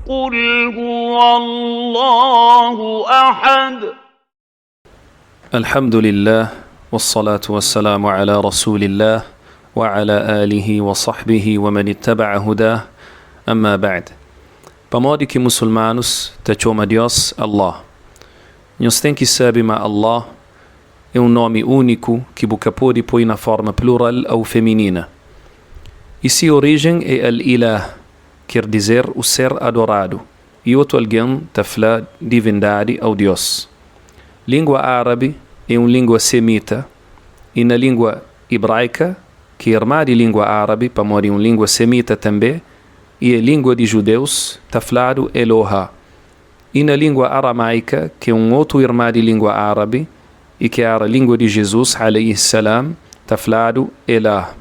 قل هو الله أحد. الحمد لله والصلاة والسلام على رسول الله وعلى آله وصحبه ومن اتبع هداه أما بعد Pamodi ki musulmanus ta txoma Dios Allah? Nhos ten ki sabe ma Allah é un nómi úniku ki bu ka pode poi na fórma plural au feminina. I si orijen é al-Ilah, ker dizer o ser adoradu, i otu algen ta fla divindadi au Dios. Língua árabi é un língua semita i na língua ibraika, ki é irma di língua árabi pamodi é un língua semita tanbê i é língua di judeus, ta fladu Eloha. I na língua aramaika, ki é un otu irma di língua árabi i ki éra língua di Jizus, alaihi salam, ta fladu Elah.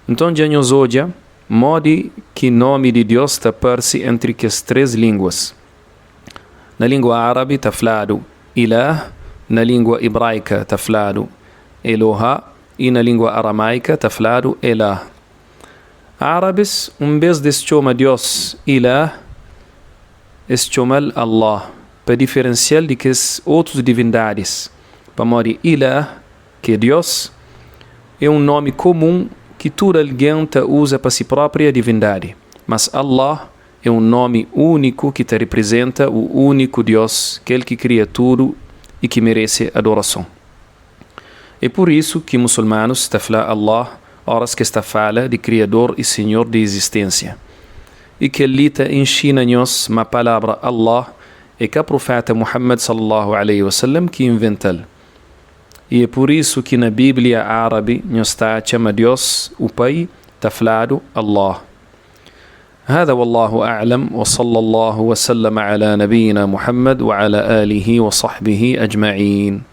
Nton dja nhos odja modi ki nómi di Dios ta parse entri kes três línguas. Na língua árabi ta fladu Ilah, na língua ibraika ta fladu Eloha i na língua aramaika ta fladu Elah. Árabis, un bês di es txoma Dios Ilah, es txoma-l Allah, pa diferensia-l di kes otus divindadis, pamodi Ilah, ki é Dios, é un nómi komun ki tudu algen ta uza pa se própria divindadi, mas Allah é un nómi úniku ki ta reprizenta u úniku Dios, kel ki kria tudu i ki merese adorason. É pur isu ki musulmanus ta fla Allah óras ki es ta fala di Kriador i Sinhor di izisténsia. I kel-li ta inxina nhos ma palabra Allah é ka Pruféta Muhammad sallallahu alaihi wa sallam ki inventa-l. I é pur isu ki na Bíblia árabi nhos ta atxa ma Dios, u Pai, ta fladu Allah. Hada wallahu a'lam wa sallallahu wa sallama ala nabiyina Muhammad wa ala alihi wa sahbihi ajma'in.